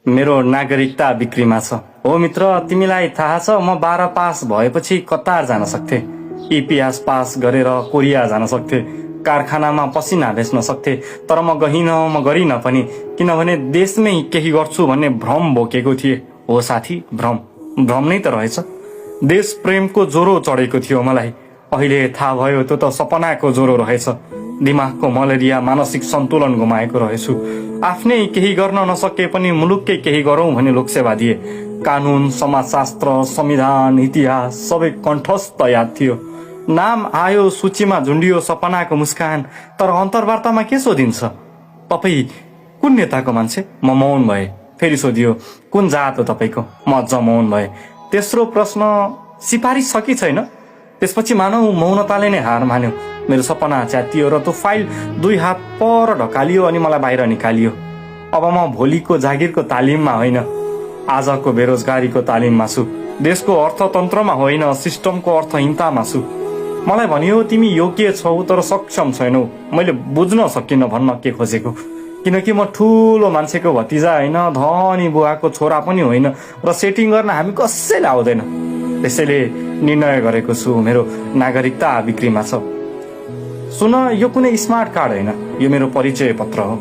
मेरो नागरिकता बिक्रीमा छ। हो मित्र, तिमीलाई थाहा छ म 12 पास भएपछि कतार जान सक्थे, इतिहास पास गरेर कोरिया जान सक्थे, कारखानामा पसिना बेच्न सक्थे, तर म गरिन पनि, किनभने देशमै केही गर्छु भन्ने भ्रम बोकेको थिए। हो साथी, भ्रम नै त रहेछ। देश प्रेमको ज्वरो चढेको थियो मलाई। अहिले थाहा भयो त्यो त सपनाको ज्वरो रहेछ। दिमागको मलेरिया, मानसिक सन्तुलन गुमाएको रहेछु। आफ्नै केही गर्न नसके पनि मुलुककै केही गरौं भन्ने लोकसेवा दिए। कानून, समाजशास्त्र, संविधान, इतिहास सबै कण्ठस्थ याद थियो। नाम आयो, सूचीमा झुन्डियो सपनाको मुस्कान, तर अन्तर्वार्तामा के सोधिन्छ? तपाईँ कुन नेताको मान्छे? म मौन भए। फेरि सोधियो, कुन जात हो तपाईँको? म अझ मौन भए। तेस्रो प्रश्न, सिफारिस छ कि छैन? त्यसपछि मानव मौनताले नै हार मान्यो। मेरो सपना च्यातियो र त्यो फाइल 2 हात पर ढकालियो अनि मलाई बाहिर निकालियो। अब म भोलिको जागिरको तालिममा होइन, आजको बेरोजगारीको तालिममा छु। देशको अर्थतन्त्रमा होइन, सिस्टमको अर्थहीनतामा छु। मलाई भनियो, तिमी योग्य छौ तर सक्षम छैनौ। मैले बुझ्न सकिनँ भन्न के खोजेको, किनकि म ठुलो मान्छेको भतिजा होइन, धनी बुवाको छोरा पनि होइन र सेटिङ गर्न हामी कसैले आउँदैन। त्यसैले निर्णय गरेको छु, मेरो नागरिकता बिक्रीमा छ। सुन, यो कुनै स्मार्ट कार्ड होइन, यो मेरो परिचय पत्र हो,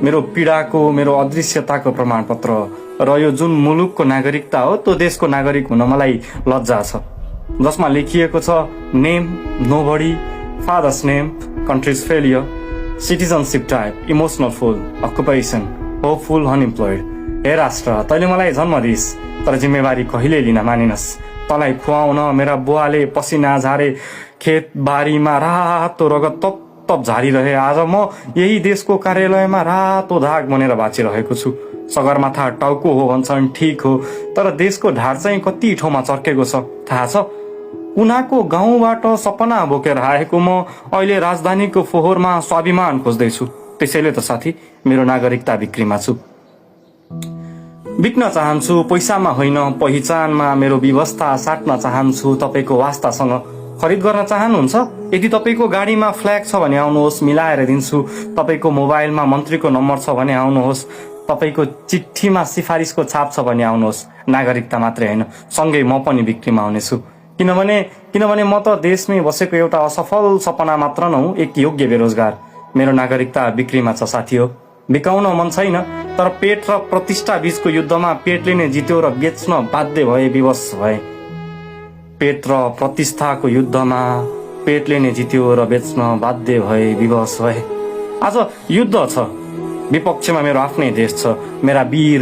मेरो पीडाको, मेरो अदृश्यताको प्रमाणपत्र हो। र यो जुन मुलुकको नागरिकता हो त्यो देशको नागरिक हुन मलाई लज्जा छ, जसमा लेखिएको छ name nobody, father's name, country's failure, citizenship type, emotional full, occupation, hopeful, unemployed. हे राष्ट्र, तैँले मलाई जन्म दिइस्, तर जिम्मेवारी कहिले लिन मानिनस्। तँलाई खुवाउन मेरा बुवाले पसिना झारे, खेत बारीमा रातो रगत तप तप झारिरहे। आज म यही देशको कार्यालयमा रातो दाग बनेर बाँचिरहेको छु। सगरमाथा टाउको हो भन्छन्, ठिक हो, तर देशको ढाड चाहिँ कति ठाउँमा चर्केको छ थाहा छ? उनीको गाउँबाट सपना बोकेर आएको म अहिले राजधानीको फोहोरमा स्वाभिमान खोज्दैछु। त्यसैले त साथी, मेरो नागरिकता बिक्रीमा छु। बिक्न चाहन्छु, पैसामा होइन, पहिचानमा मेरो व्यवस्था साट्न चाहन्छु तपाईँको वास्तासँग। खरिद गर्न चाहनुहुन्छ? यदि तपाईँको गाडीमा फ्ल्याग छ भने आउनुहोस्, मिलाएर दिन्छु। तपाईँको मोबाइलमा मन्त्रीको नम्बर छ भने आउनुहोस्, तपाईँको चिठीमा सिफारिसको छाप छ भने आउनुहोस्। नागरिकता मात्रै होइन, सँगै म पनि बिक्रीमा हुनेछु। किनभने म त देशमै बसेको एउटा असफल सपना मात्र नहुँ, एक योग्य बेरोजगार। मेरो नागरिकता बिक्रीमा छ साथी हो। बिकाउन मन छैन, तर पेट र प्रतिष्ठा बीचको युद्धमा पेटले नै जित्यो र बेच्न बाध्य भए, विवश भए। पेट र प्रतिष्ठाको युद्धमा पेटले नै जित्यो र बेच्न बाध्य भए, विवश भए। आज युद्ध छ, विपक्षमा मेरो आफ्नै देश छ, मेरा वीर